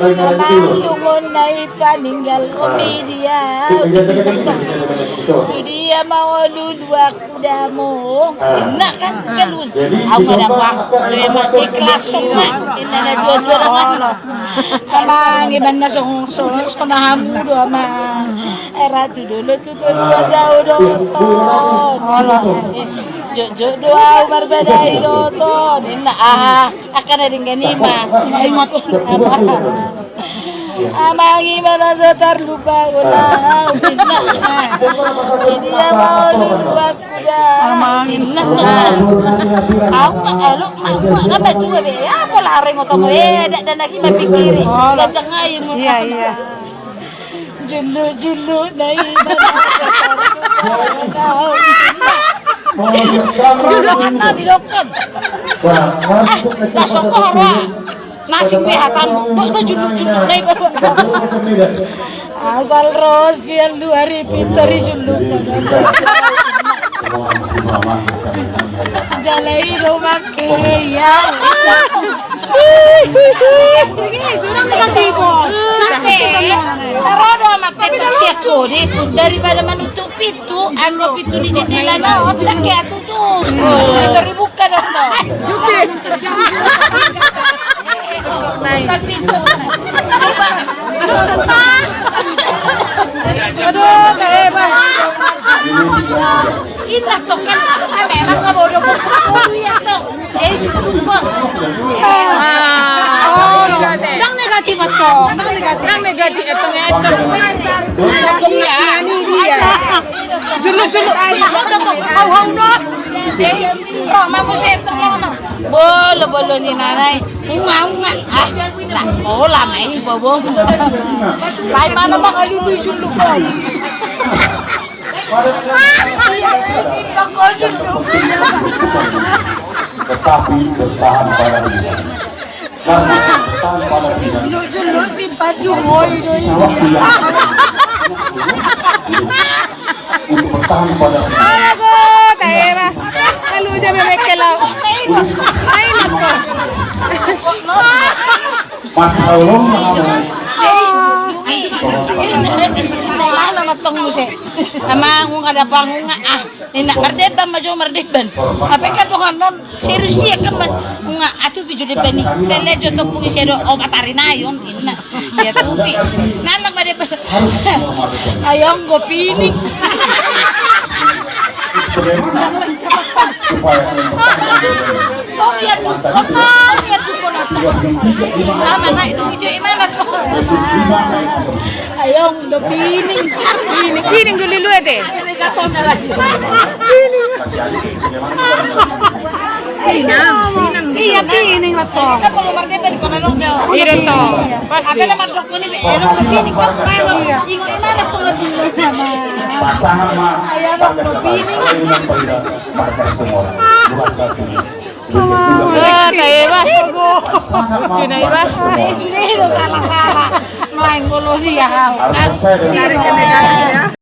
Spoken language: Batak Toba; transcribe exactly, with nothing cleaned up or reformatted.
Amang dongan na i paninggal, komedia. Tu dia ma olo luak kudamo. Inna kan galun. Au ma dapot. Ima ikhlas ma. Inna na dua-dua dongan. Amang, iban na song song song na hamu do amang. Era tu dolo tu tolu dua taon do oto. Jotjot do au marbadai do oto. Inna aha. Angka na denggan i ma. Ingot. Amang, ima na so tarlupa gona. Inna. Di dia ma olo luak kudamo. Inna. Au nga elo ma, au nga ma dua be. Ya pola reng oto be. Dak dan lagi ma pikiri. Gajang ai. Iya, iya. Juluk-juluk na i. Juluk na di dokon. Langsung ko hara. Nasing be hatamu. Dok do juluk-juluk na i. Asal ro sian luar i pintor i juluk. Jala i do make ia. Nang negatif. Ro do amak tetok siak kode daripada manutup pintu, anggo pintu ni jendela na on, dak ke atutup. Pintu dibuka dong to. Buka pintu. Coba. Aduh, kayak apa? Inna tong kan, memang nga bodo bodo ia tong. Jadi cukup kok. Nang negatif tong, nang negatif. Nang negatif tong, tong. Iya. Iya. Juluk juluk. Hau hau no. Jadi, oh, mamu seter no. Bolo bolo ni nanai. Unga unga. Ah, lah. Oh, lama ini bobo. Lai mana maka dulu juluk kau. Tetapi bertahan pada pilihan. Karena bertahan pada pilihan. Lu, lu, lu, si Padu, woi, woi. Waktu yang untuk bertahan pada pilihan. Aduh, tak hebat. Lalu dia memekkel lau. Main apa? Mas Aulung, jadi, jadi, jadi, mana matong muse? Sama ngunga ada pangunga, ah. Inna, mardeban ma jo, mardeban. Tapi kan dongan non serius ia kan, nunga atupi jo deban i. Pele jo topung i sedo opat ari na i on, inna. Ia tupi. Nanang mardeban. Ayong go pining. Tong ia dukon, tong ia dukon. Ama naik dulu jo imana tu. Ayong do pining. Pining, pining dulu lu ete. Inang, inang. Iya, pining lah to. Iya to. Pasti. Apa nama dokter ini? Ingot imana tu lebih. Ayong do pining. Wah, tai bah. Lucu nai bah. Eh, sudah itu salah-salah. Main bola dia. Harus percaya dengan